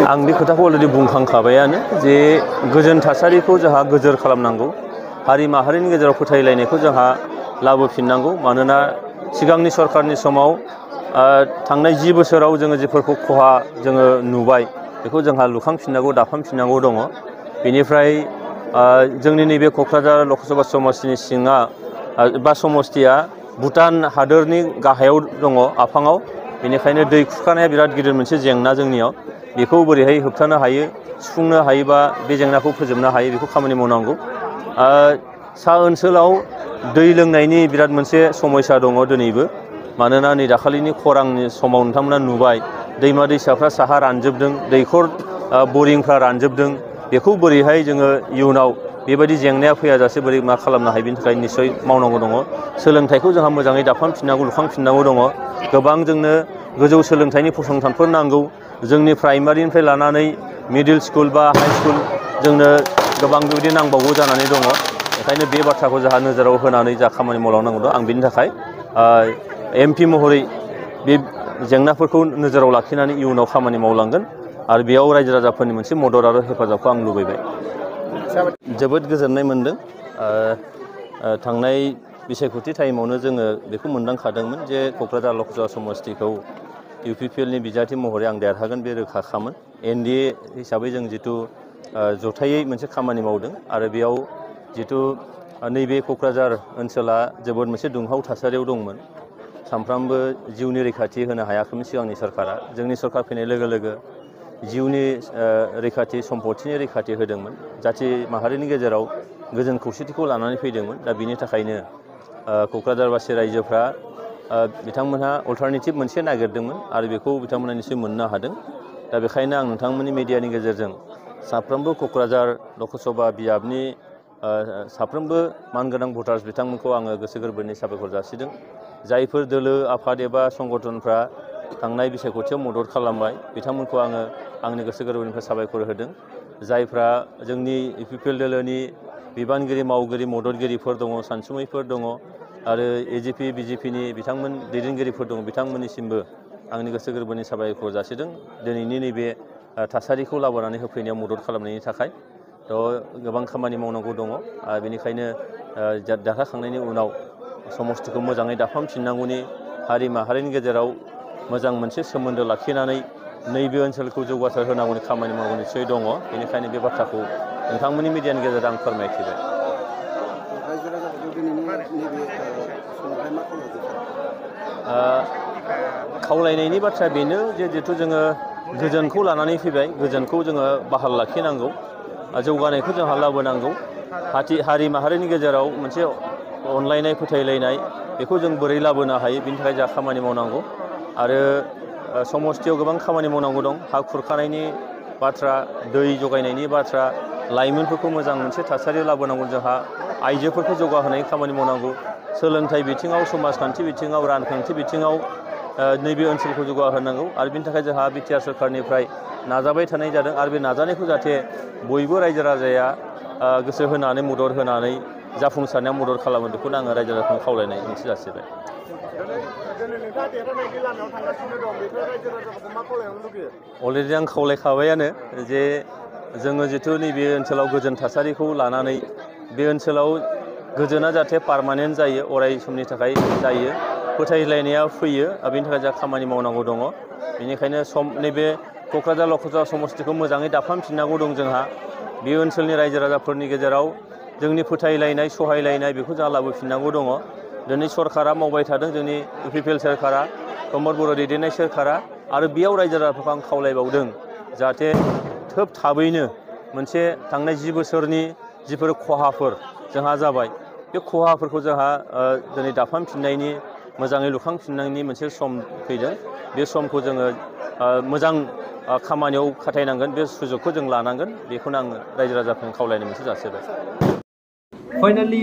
आं बे खोथाखौ अलरेडि बुंखांखाबायानो जे गोजोन थासारिखौ जोंहा गोजोर खालामनांगौ हारि माहारिनि गेजेराव फोथायलायनायखौ जोंहा लाबोफिननांगौ मानोना सिगांनि सरकारनि समाव थांनाय 10 बोसोराव जोङो जेफोरखौ खहा जोङो नुबाय बेखौ जोंहा लुखांफिननांगौ दाफामफिननांगौ दङ बेनिफ्राय जोंनि नैबे क'क्राझार लकसभा समष्टिनि सिङा बा समष्टिया भुटान हादोरनि गाहायाव दङ आफाङाव बेनिखायनो दै खुरखानाया बिराद गिदिर मोनसे जेंना जोंनियाव बेखौ बोरैहाय होबथानो हायो सुफुंनो हायोबा बे जेंनाखौ फोजोबनो हायो बेखौ खामानि मावनांगौ सा ओनसोलाव दै लोंनायनि बिराद मोनसे समस्या दङ दिनैबो मानोना नै दाखालिनि खरांनि समाव नोंथांमोना नुबाय दैमा दैसाफ्रा साहा रानजोबदों दैखर बरिंफ्रा रानजोबदों बेखौ बोरैहाय जोङो इयुनाव बेबायदि जेंनाया फैयाजासे बोरै मा खालामनो हायो बेनि थाखाय निश्चय मावनांगौ दङ सोलोंथाइखौ जोंहा मोजाङै दाफामफिननांगौ लुखांफिननांगौ दङ गोबां जोंनो गोजौ सोलोंथाइनि फसंथानफोर नांगौ जोंनि प्राइमारिनिफ्राय लानानै मिडिल स्कुल बा हाई स्कुल जोंनो गोबां बेबायदि नांबावगौ जानानै दङ ओंखायनो बे बाथ्राखौ जोंहा नोजोराव होनानै जा खामानि मावलांनांगौ दं आं बेनि थाखाय MP महरै बे जेंनाफोरखौ नोजोराव लाखिनानै इयुनाव खामानि मावलांगोन आरो बेयाव रायजो राजाफोरनि मोनसे मदद आरो हेफाजाबखौ आं लुबैबाय जोबोद गोजोननाय मोनदों थांनाय बिसायख'थि टाइमावनो जोङो बेखौ मोनदांखादोंमोन जे क'क्राझार लकसभा समष्टिखौ UPPLनि बिजाथि महरै आं देरहागोन बे रोखाखामोन NDA हिसाबै जों जितु जथायै मोनसे खामानि मावदों आरो बेयाव जितु नैबे क'क्राझार ओनसोला जोबोद मोनसे दुंहाव थासारियाव दंमोन सानफ्रामबो जिउनि रैखाथि होनो हायाखैमोन सिगांनि सरकारा जोंनि सरकार फैनाय लोगो लोगो जिउनि रैखाथि सम्पथिनि रैखाथि होदोंमोन जाथि माहारिनि गेजेराव गोजोन खौसेथिखौ लानानै फैदोंमोन दा बिनि थाखायनो क'क्राझारबासि रायजोफ्रा बिथांमोनहा अल्टारनेटिभ मोनसे नागिरदोंमोन आरो बेखौ बिथांमोना निश्चय मोननो हादों दा बेखायनो आं नोंथांमोननि मिडियानि गेजेरजों साफ्रोमबो क'क्राझार लकसभा बियाबनि साफ्रोमबो मानगोनां भटार्स बिथांमोनखौ आङो गोसो गोरबोनि साबायखर जासिदों जायफोर दोलो आफाद एबा संगठनफ्रा थांनाय बिसायख'थियाव मदद खालामबाय बिथांमोनखौ आङो आंनि गोसो गोरबोनिफ्राय साबायखर होदों जायफ्रा जोंनि UPPL दोलोनि बिबानगिरि मावगिरि मददगिरिफोर दङ सानसुमैफोर दङ आरो AGP BJPनि बिथांमोन दैदेनगिरिफोर दङ बिथांमोननिसिमबो आंनि गोसो गोरबोनि साबायखर जासिदों दिनैनि नैबे थासारिखौ लाबोनानै होफैनायाव मदद खालामनायनि थाखाय गोबां खामानि मावनांगौ दङ बेनिखायनो देरहाखांनायनि उनाव समष्टिखौ मोजाङै दाफामफिननांगौनि हारि माहारिनि गेजेराव मोजां मोनसे सोमोन्दो लाखिनानै नैबे ओनसोलखौ जौगासार होनांगौनि खामानि मावनो निश्चय दङ बेनिखायनो बे बाथ्राखौ नोंथांमोननि मिडियानि गेजेरजों आं फोरमायथिबाय खावलायनायनि बाथ्राया बेनो जे जिहेथु जोङो गोजोनखौ लानानै फैबाय गोजोनखौ जोङो बाहाल लाखिनांगौ जौगानायखौ जोंहा लाबोनांगौ हारि माहारिनि गेजेराव मोनसे अनलायनाय फोथायलायनाय बेखौ जों बोरै लाबोनो हायो बिनि थाखाय जोंहा खामानि मावनांगौ आरो समष्टियाव गोबां खामानि मावनांगौ दं हा खुरखानायनि बाथ्रा दै जगायनायनि बाथ्रा लाइमोनफोरखौ मोजां मोनसे थासारि लाबोनांगौ जोंहा आइजोफोरखौ जौगाहोनायनि खामानि मावनांगौ सोलोंथाइ बिथिङाव समाजखान्थि बिथिङाव रांखान्थि बिथिङाव नैबे ओनसोलखौ जौगाहोनांगौ आरो बिनि थाखाय जोंहा BTR सरकारनिफ्राय नाजाबाय थानाय जादों आरो बे नाजानायखौ जाहाथे बयबो रायजो राजाया गोसो होनानै मदद होनानै जाफुंसारनायाव मदद खालामो बेखौनो आङो रायजो राजाखौ खावलायनाय मोनसे जासिबाय अलरेडि आं खावलायखाबायानो जे जोङो जिथु नैबे ओनसोलाव गोजोन थासारिखौ लानानै बे ओनसोलाव गोजोना जाहाथे पारमानेन्ट जायो अराय समनि थाखाय जायो फोथायलायनाया फैयो बेनि थाखाय जोंहा खामानि मावनांगौ दङ बेनिखायनो नैबे क'क्राझार लकसभा समष्टिखौ मोजाङै दाफामफिननांगौ दं जोंहा बे ओनसोलनि रायजो राजाफोरनि गेजेराव जोंनि फोथायलायनाय सहायलायनाय बेखौ जोंहा लाबोफिननांगौ दङ दिनै सरकारा मावबाय थादों जोंनि UPPL सोरखारा प्रमद बर' दैदेननाय सोरखारा आरो बेयाव रायजो राजाफोरखौ आं खावलायबावदों जाहाथे खोब थाबैनो मोनसे थांनाय 10 बोसोरनि जिफोर खहाफोर जोंहा जाबाय बे खहाफोरखौ जोंहा दिनै दाफामफिननायनि मोजाङै लुखांफिननायनि मोनसे सम फैदों बे समखौ जोङो मोजां खामानियाव खाथायनांगोन बे सुजुगखौ जों लानांगोन बेखौनो आं रायजो राजाफोरनो खावलायनो मोनसे जासिबाय Finally,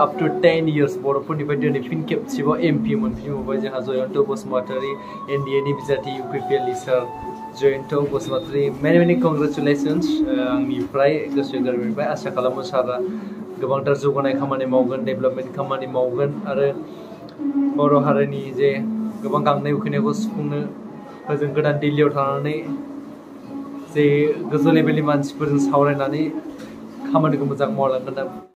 after 10 years, बर'फोरनिफ्राय दिनै फिन खेबसेबाव MP मोनफिनबाय जोंहा जयन्त बसुमतारी NDAनि बिजाथि UPPL सार जयन्त बसुमतारी many congratulations आंनिफ्राय गोसो गोरबोनिफ्राय आसा खालामो सारा गोबांथार जौगानाय खामानि मावगोन डेभेलपमेन्ट खामानि मावगोन आरो बर' हारिनि जे गोबां गांनाय उखैनायखौ सुफुंनो ओजों गोदान दिल्लीयाव थानानै जे गोजौ लेभेलनि मानसिफोरजों सावरायनानै खामानिखौ मोजां मावलांगोन